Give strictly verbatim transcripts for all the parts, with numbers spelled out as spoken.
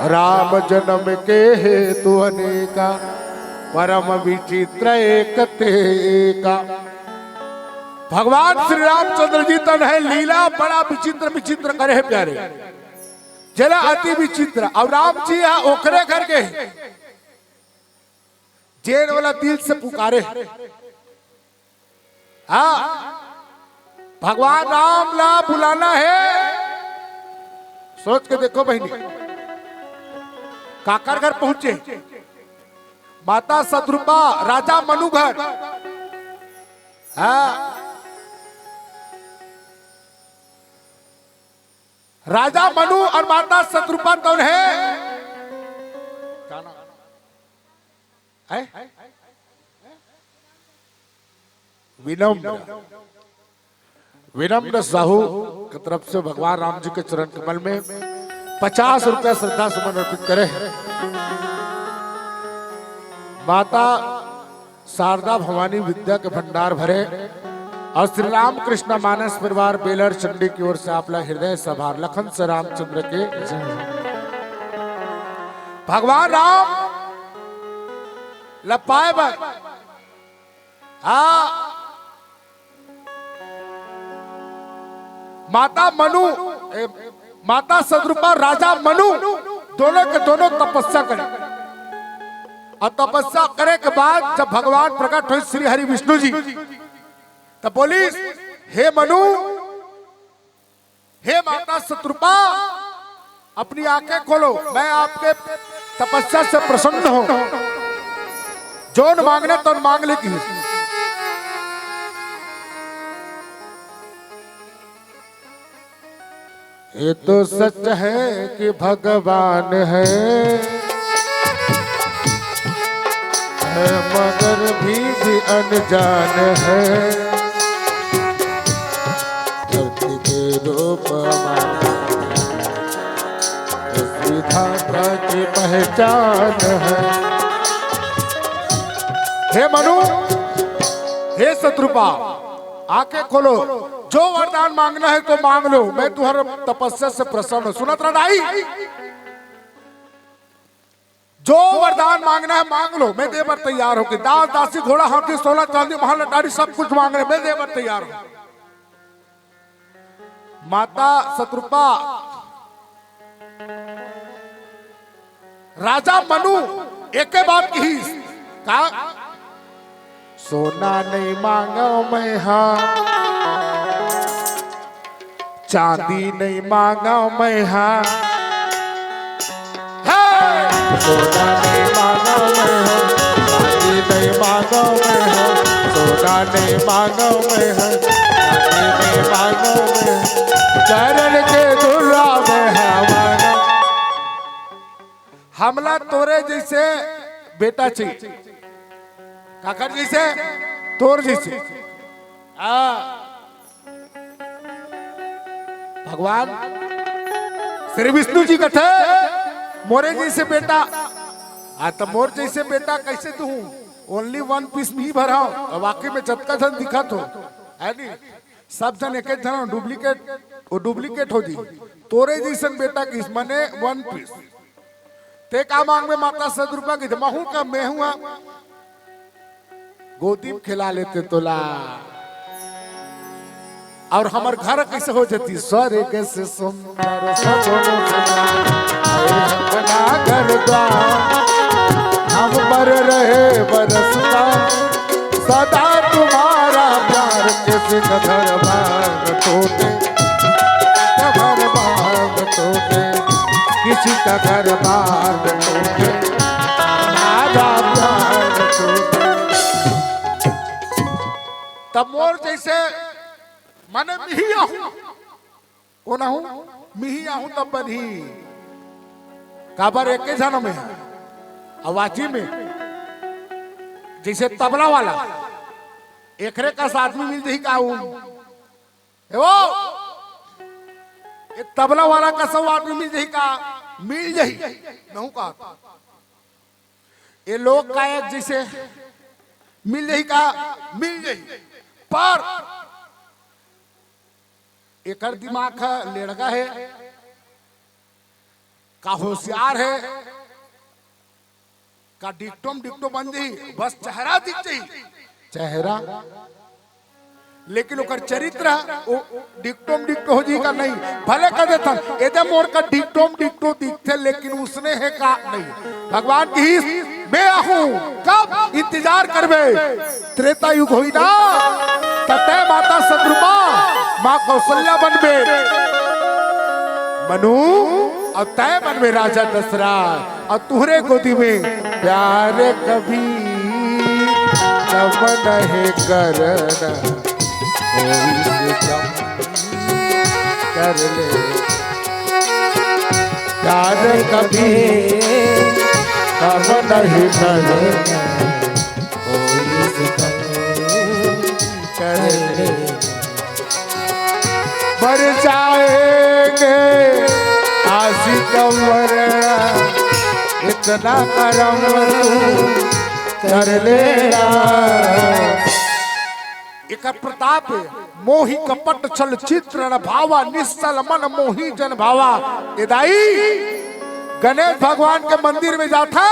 राम जन्म के हेतु अनेका, परम विचित्र एक ते एका। भगवान श्री रामचंद्र जी तन हे लीला बड़ा विचित्र विचित्र करे हे प्यारे, जेला अति विचित्र। अउ राम जी ह ओकरे घर के हे, जेन वाला दिल से पुकारे हे। हाँ, भगवान राम ला बुलाना हे। सोच के देखो बहिनी, काकर घर पहुंचे? माता सतरूपा, राजा मनु घर। हाँ, राजा मनु अउ माता सतरूपा तौन हे? हैं? विनम्र, विनम्र साहू के तरफ से भगवान राम जी के चरण कमल में पचास रुपया श्रद्धा सुमन अर्पित करे हे। माता शारदा भवानी विद्या के भंडार भरे अउ श्री रामकृष्ण मानस परिवार बेलर चंडी की ओर से आप ला हृदय से आभार। लखन से रामचंद्र के जय। भगवान राम ला पाए बर, हाँ, माता मनु, ए, माता सतरूपा, राजा मनु, दोनों के दोनों तपस्या करे। अउ तपस्या करे के बाद जब भगवान प्रकट होइस श्री हरि विष्णु जी, तब बोलिस, "हे मनु, हे माता सतरूपा, अपनी आंखें खोलो, मैं आपके तपस्या से प्रसन्न हूं, जोन मांगना तोन मांग ले।" की ये तो सच है कि भगवान है, है मगर भी, भी अनजान है। धरती के रूप माना, इस विधाता की पहचान है। हे मनु, हे सतरूपा, आंखें खोलो, जो वरदान मांगना है तो मांग लो, मैं तुम्हारा तपस्या से प्रसन्न हूं। सुनत रहा दाई, जो वरदान मांगना है मांग लो, मैं दे बर तैयार हूं। कि दास दासी घोड़ा हाथी सोना चांदी महल अटारी सब कुछ मांग रहे, मैं दे बर तैयार हूं। माता सतरूपा, राजा मनु एके बात किहिस, का? सोना नहीं मांगव मैं हा, चांदी नहीं मांगव मैं हा। हे! सोना नहीं मांगव मैं हा, चांदी नहीं मांगव मैं हा, सोना नहीं मांगव मैं हा, चांदी नहीं मांगव मैं हा, चरण के धुला में हा मांगव। हमला तोरे जइसे बेटा चाहिए। काकर जइसे? तोर जइसे। आ, भगवान श्री विष्णु जी कथे, "मोरे जइसे बेटा।" आ, त मोर जइसे बेटा कइसे दूहूं? Only one piece में ही भराव। अब वाकई में जतका झन दिखत हो, है नी? सब झन एक एक झन duplicate, वो duplicate हो जी। तोरे जइसन बेटा किस मने one piece। ते का मांगबे माता सतरूपा की, महू का मेहू हा, गोदी में खिला लेते तोला। अउ हमर घर कइसे हो जाती, स्वर्ग से सुंदर सपनों से, अपना घर द्वार, हम पर रहे बरसता, सदा तुम्हारा प्यार। किसी का घर बार टूटे, घर बार टूटे, किसी का घर बार टूटे, हमारा प्यार टूटे। तब मोर जइसे मने मिही आहूं, कोन आहूं? मिही आहूं तब बनही। काबर एके झन में आवाजी में जइसे तबला वाला, एकरे कस आदमी मिल जही का ऊ? ए वो, ए तबला वाला कस आदमी मिल जही का? मिल जही। महू का, ए लोक गायक जइसे मिल जही का? मिल जही। पर एकर दिमाग ह लेड़गा हे। का होशियार हे? का डिक्टोम डिक्टो बन जाही, बस चेहरा दिख जाही, चेहरा, लेकिन ओकर चरित्र ओ डिक्टोम डिक्टो हो जाही का नहीं? भले कह देथन, एदे मोर का डिक्टोम डिक्टो दिखथे, लेकिन उसने हे का नहीं? भगवान कहिस, मैं आहूं, कब इंतजार करबे? त्रेता युग होही ना, त तैं माता शतरूपा, माँ कौशल्या बनबे। मनु, अउ तैं बनबे राजा दशरथ, अउ तुंहरे गोदी में प्यार कभी कम नहीं करना, कोई से कम कर ले। प्यार कभी कम नहीं करना, कोई से कम कर ले। मर जाएंगे आशिक मरना, इतना करम तू कर लेना। एकर प्रताप हे। मोहि कपट छल छिद्र न भावा, निश्छल मन मोहि जन भावा। ए दाई, गणेश भगवान के मंदिर में जाथा,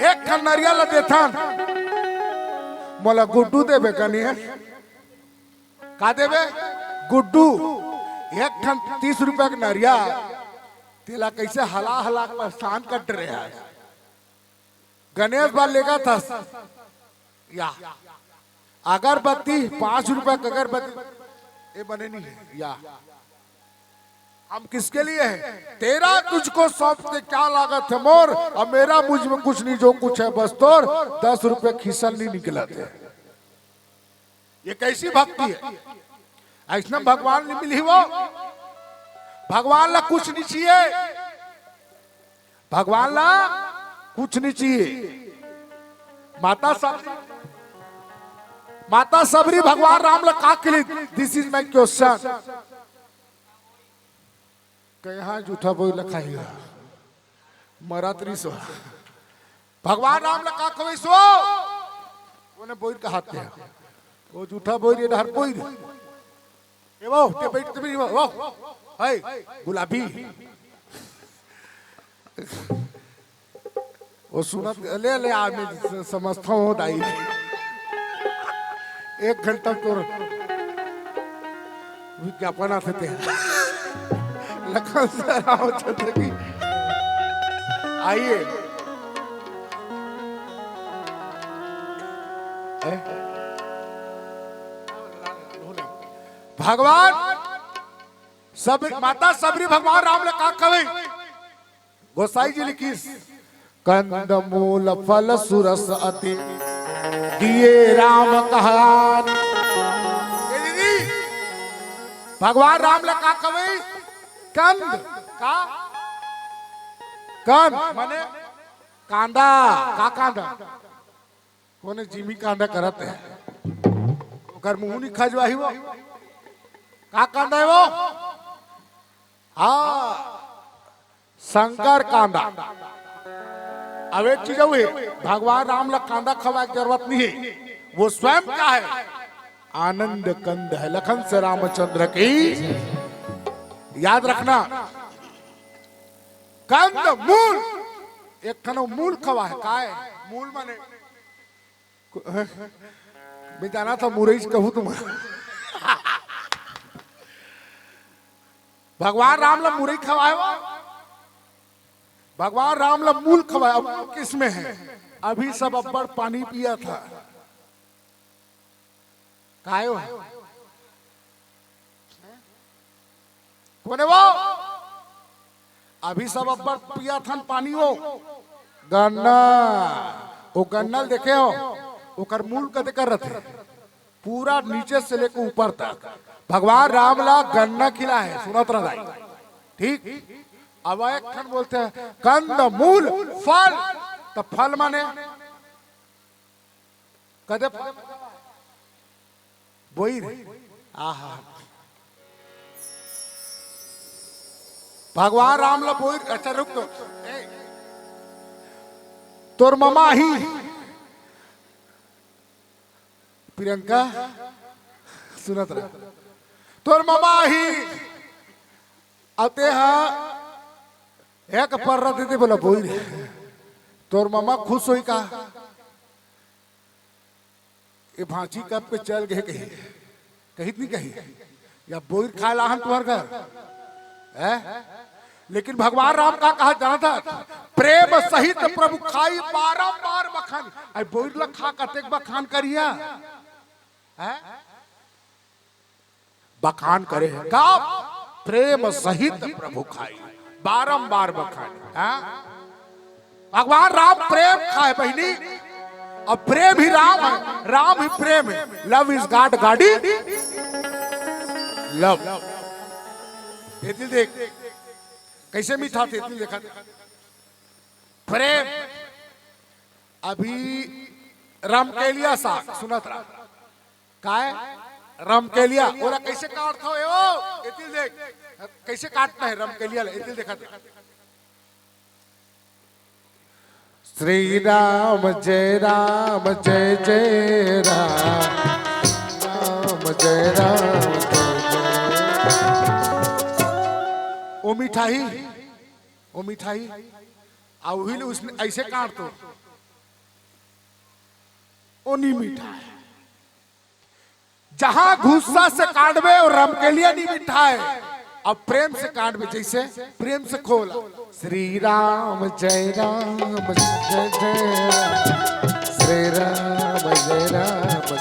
एक ठन नरिया ल देथन, मोला गुड्डू देबे कनिया। का देबे? गुड्डू। एक ठन तीस रुपया के नरिया, तेला कैसे हला हला के परेशान कर रहे हैं। गणेश बा लेगा था या अगरबत्ती, पाँच रुपया के अगरबत्ती, ये बने नहीं है या। हम किसके लिए हैं? तेरा तुझको सौंप के क्या लागत है मोर, और मेरा मुझ में कुछ नहीं, जो कुछ है बस तोर। दस रुपये खिसन नहीं निकलत हे। ये कैसी भक्ति है? ऐसना भगवान नहीं मिली वो। भगवान ला कुछ नहीं चाहिए, भगवान ला कुछ नहीं चाहिए। माता सब, माता सबरी भगवान राम ला का कहिस? This is my question। कहाँ जूठा बोल लखाई मरत रिसो। भगवान राम ला का कहिस वो? ओने बोइर कहाथे। वो जूठा बोइर, ये डहर बोइर। ए वो, ते बैठ, ते बैठ, वो, वो। है, गुलाबी। वो सुनत, ले, ले, आ, मैं स-, समझता हूँ, दाई। एक घंटा तोर विज्ञापन आथे ते। लखन सर, आओ छत्रपति। आइए। ए? भगवान सब, माता सबरी भगवान राम ला का कहिस? गोसाई जी लिखिस, कंद मूल फल सुरस अति दिए राम कहान। ए दीदी, भगवान राम ला का कहिस? कंद, का? कंद माने कांदा, का कांदा? कोने जिमी कांदा करत हे? ओकर मुंह नहीं खजवाही वो। का कांदा हे वो? हाँ, शंकर कांदा। अब एक चीज अउ हे, भगवान राम ला कांदा खवाए के जरूरत नहीं हे, वो स्वयं का हे, आनंद कंद हे, लखन से रामचंद्र की। याद रखना, कंद मूल, एक ठन मूल खवाए, का हे? मूल माने मैं जानत हँव मुरई कहू तुम। भगवान राम ला मुरई खवाए हो, भगवान राम ला मूल खवाए। अब मूल किसमें हे? अभी सब अब्बड़ पानी पियत हे। काय हो? कोने वो? अभी सब अब्बड़ पियत हन पानी वो। गन्ना, वो गन्ना ल देखे हो? ओकर मूल कते कर रथे? पूरा नीचे से लेके ऊपर तक। भगवान राम ला गन्ना खिलाए, सुनत रह दाई। ठीक? अब एक ठन बोलथे, कंद मूल फल, त फल माने कदे बोइर। आहा। भगवान राम ला बोइर, अच्छा रुक तो। ए, तोर ममा ही। प्रियंका, सुनत रह। तोर ममा ही। अते हा एक पर्रा दे दे बोला बोइर। तोर ममा खुश होई का? ये भांची कब के चल गए कही, कही नहीं कही? या बोइर खाए लाहन तुम्हार घर है? लेकिन भगवान राम का कहा जानता, प्रेम सहित प्रभु खाई बारंबार बखानी। आई बोइर ला खा कतेक बखान करिया है? बखान करे है का? प्रेम सहित प्रभु खाई, बारंबार बखान। हाँ? भगवान राम प्रेम खाए बहिनी, और प्रेम ही राम है, राम ही प्रेम है। Love is God गाड़ी लव। ये दिल देख कैसे मीठा थे, दिल देखा प्रेम। अभी रमकेलिया साग सुनत रहा, काय? रमकेलिया। ओला कैसे काटत हो ए ओ? एतिल देख, कैसे काटना है रमकेलिया ला, एतिल देखा। श्री राम जय राम जय जय राम, राम जय राम जय जय। ओ मिठाई, ओ मिठाई, आ उही ले उसने ऐसे काट तो, ओ नहीं मीठा है। जहां गुस्सा से काटबे, वो रमकेलिया नहीं मीठा है। अब प्रेम से काटबे, जैसे प्रेम से खोला, श्री राम जय राम जय जय राम, श्री राम जय राम जय।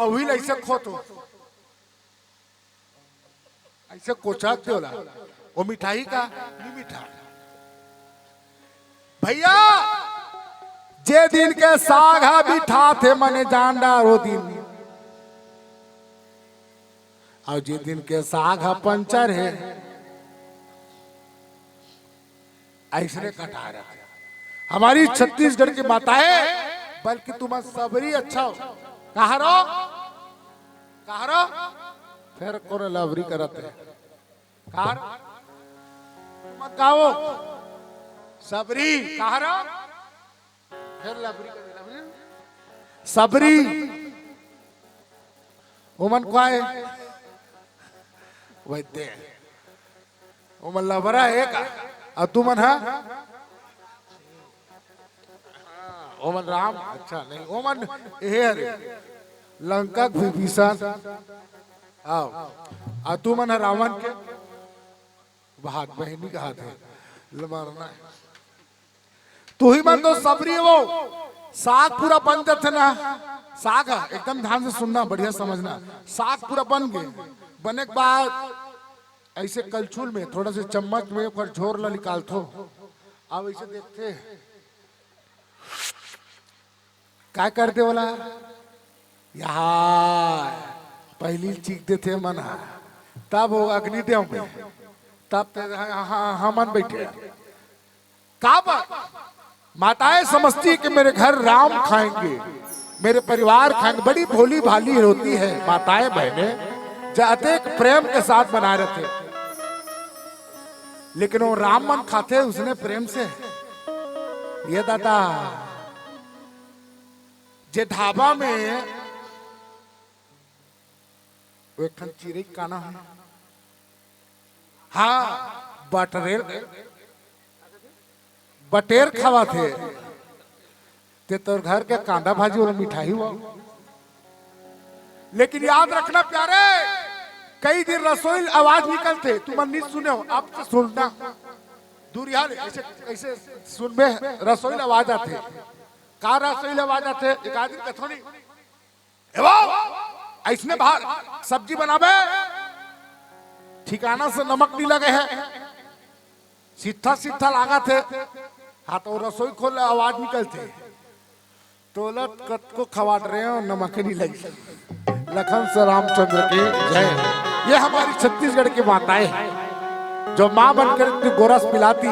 अभी ले ऐसे खो तो, ऐसे कोचाक दे होला, वो मिठाई का नहीं मीठा। भैया, जे दिन के साग हा मीठा थे, मने जान डार वो दिन, और जे दिन के साग हा पंचर है, ऐसने कटा रखे। हमारी छत्तीसगढ़ की माताएं, बल्कि तुम सबरी अच्छा हो। कहा रो? कहा रो? फिर कौन लवरी करत है? कहा रो? तुम गाओ। सबरी, कहा रो? फिर लवरी कर, लवरी। सबरी। ओमन काय? वैद्य। ओमन लबरा है का? अउ तुमन हा? ओमन राम, अच्छा नहीं, ओमन ये हरे, लंका के विभीषण। आओ, अउ तुमन हा रावण के भाग बहिनी कहा थे, लमरना है। तुही मन तो सबरी वो, साग पूरा बन जाथे ना, साग ह, एकदम ध्यान से सुनना, बढ़िया समझना, साग पूरा बन गए, बने के बाद ऐसे कलछुल में थोड़ा से चम्मच में ओकर झोर ला निकालथो, अब ऐसे देखथे, काय कर दे वाला? यहाँ पहली चीख देथे मन हा, तब वो अग्निदेव में, तब ते हाँ, हाँ, हाँ, मन बैठे। का बात? माताएं समझती है कि मेरे घर राम खाएंगे, मेरे परिवार खाएंगे। बड़ी भोली भाली होती है माताएं बहनें, जो अतेक प्रेम के साथ बनाए रहते। लेकिन वो राम मन खाते उसने प्रेम से। ये दादा, जे ढाबा में वो एक ठन चिरई काना है, हाँ, बटरेर, बटेर खावा थे, ते तोर घर के कांदा भाजी वाला मिठाई हुआ। लेकिन याद रखना प्यारे, कई दिन रसोई आवाज निकलथे, तुमन नहीं सुने हो, अब तो सुनना। दूरिहा ले, ऐसे, ऐसे सुनबे, रसोई आवाज आथे। का रसोई आवाज आथे? एक आदमी कथो नहीं। ए बाबू, ऐसने बाहर सब्जी बनाबे, ठिकाना से नमक नहीं लगे है, सिट्ठा सिट्ठा लागत है, हाँ तो रसोई खोल आवाज निकलथे, तोला कतको खवात रहे हो, नमक नहीं लगी। लखन से रामचंद्र की जय। ये हमारी छत्तीसगढ़ की माताएं हैं, जो माँ बनकर इतनी गोरस पिलाती,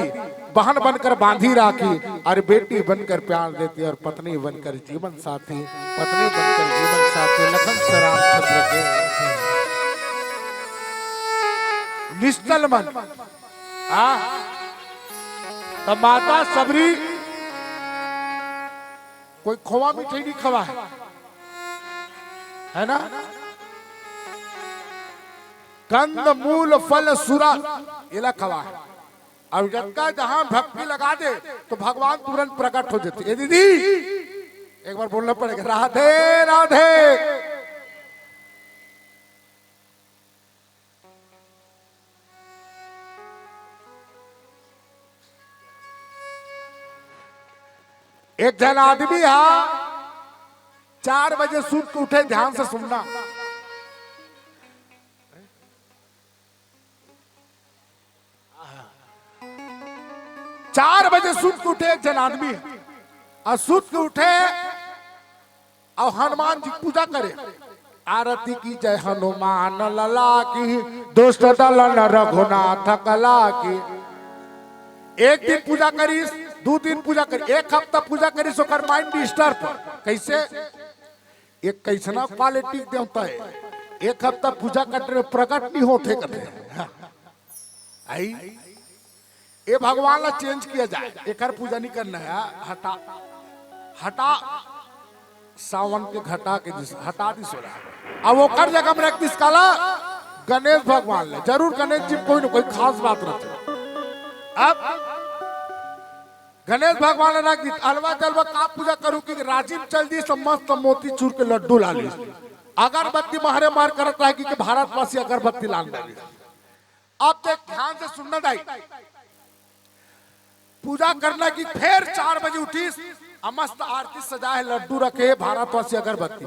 बहन बनकर बांधी राखी, और बेटी बनकर प्यार देती, और पत्नी बनकर जीवन साथी, पत्नी बनकर जीवन साथी। लखन से रामचंद्र के निश्चल मन। हाँ, तो माता सबरी कोई खोवा मिठाई नहीं खवा है, है ना? कंद मूल फल सुरा, एला खवा हे। अब जतका जहां भक्ति लगा दे, तो भगवान तुरंत प्रकट हो जाथे। ए दीदी, एक बार बोलना पड़ेगा, राधे राधे। एक झन आदमी हा चार बजे सुत के उठे, ध्यान से सुनना। चार बजे सुत के उठे एक झन आदमी, अउ सुत के उठे अउ हनुमान जी के पूजा करे। आरती की जय हनुमान लला की, दुष्ट दलन रघुनाथ कला की। एक दिन पूजा करिस, दू दिन पूजा करिस, एक हफ्ता पूजा करिस, ओकर mind disturb। कइसे? एक कइसना quality देवता हे, एक हफ्ता पूजा करे प्रकट नहीं होथे कथे। आई, ए भगवान ला change किया जाए, एकर पूजा नहीं करना हे, हटा, हटा, सावन के घटा के जिस, हटा दिस ओला। अब ओकर जगह में रख दिस काला, गणेश भगवान ला। जरूर गणेश जी कोई न कोई खास बात रथे। अब गणेश भगवान ला रख दिस, अलवा जलवा का पूजा करू कि राजिम चल दिस, मस्त मोतीचूर के लड्डू ला लिस, अगरबत्ती महरे महर करत रहे कि, कि भारतवासी अगरबत्ती लान डालिस। अब देख, ध्यान से सुनना दाई, पूजा करना कि फेर चार बजे उठिस, अउ मस्त आरती सजाए हे, लड्डू रखे हे, भारतवासी अगरबत्ती।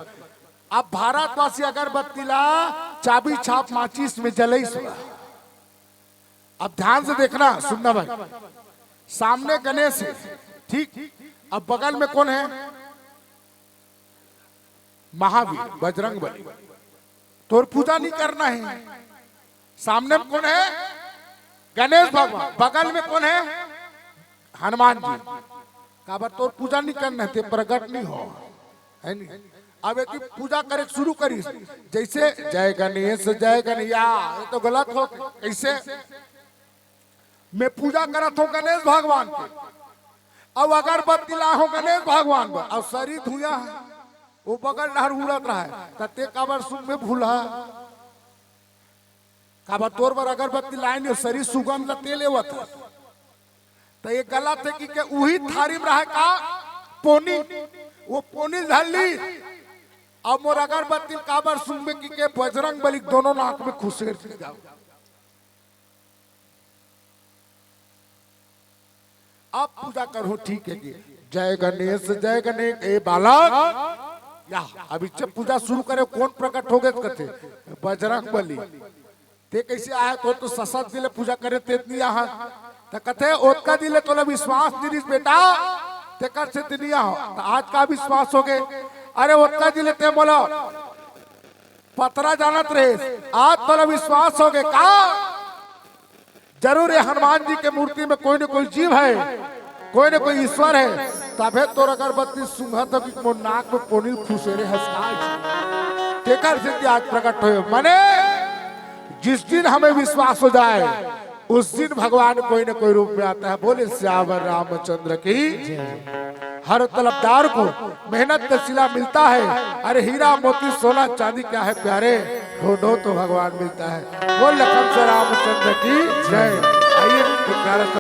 अब भारतवासी अगरबत्ती ला चाबी छाप माचिस में जलइस। अब ध्यान से देखना, सुनना भाई, सामने गणेश हे, ठीक, अब बगल में कोन हे? महावीर, बजरंग बली। तोर पूजा नहीं करना हे। सामने में कोन हे? गणेश भगवान। बगल में कोन हे? हनुमान जी। काबर तोर पूजा नहीं करना हे, ते प्रकट नहीं हो, हे नहीं? अब यदि पूजा करे शुरू करिस, जइसे जय गणेश, जय गणेश, ये तो गलत होथे। कइसे? मैं पूजा करत हंव गणेश भगवान के, अउ अगरबत्ती लाए हंव गणेश भगवान बर, अउ सरी धुइयां हे, ओ बगल डहर उड़त रहे, त ते काबर सुंघे भूलहा? काबर तोर बर अगरबत्ती लाए हंव, सरी सुगंध ला ते लेवत हस। त ये गलत हे कि के उही थारी में रहे का पोनी, ओ पोनी धर लिस, अउ मोर अगरबत्ती काबर सुंघबे कि के बजरंग बली के दोनों नाक में खुसेर दिस। अब पूजा करहूं, ठीक हे कि जय गणेश, जय गणेश, ए बालक, या, अब इच्छे पूजा शुरू करे, कोन प्रकट होगे कथे? बजरंग बली। ते कइसे आए? तोर तो ससत दिन ले पूजा करे, ते नइ आहा। त कथे, ओतका दिन ले तोला विश्वास नइ रिहिस बेटा, तेकर से ते नइ आहा। त आज का विश्वास होगे? अरे, ओतका दिन ले ते मोला पतरा जानत रहे, आज तोला विश्वास होगे का? जरूर ये हनुमान जी के मूर्ति में कोई न कोई जीव हे, कोई न कोई ईश्वर हे, तभे तोर अगरबत्ती सुंघत हंव कि मोर नाक में पोनी खुसेरे हस का। तेकर सेती आज प्रकट होए। माने, जिस दिन हमें विश्वास हो जाए, उस दिन भगवान कोई न कोई रूप में आता है। बोले सियावर रामचंद्र की। हर तलबदार को मेहनत का सिला मिलता है। अरे हीरा मोती सोना चांदी क्या है प्यारे, ढूंढो तो भगवान मिलता है। बोल लखन से रामचंद्र की जय। आइए, एक प्यारा सा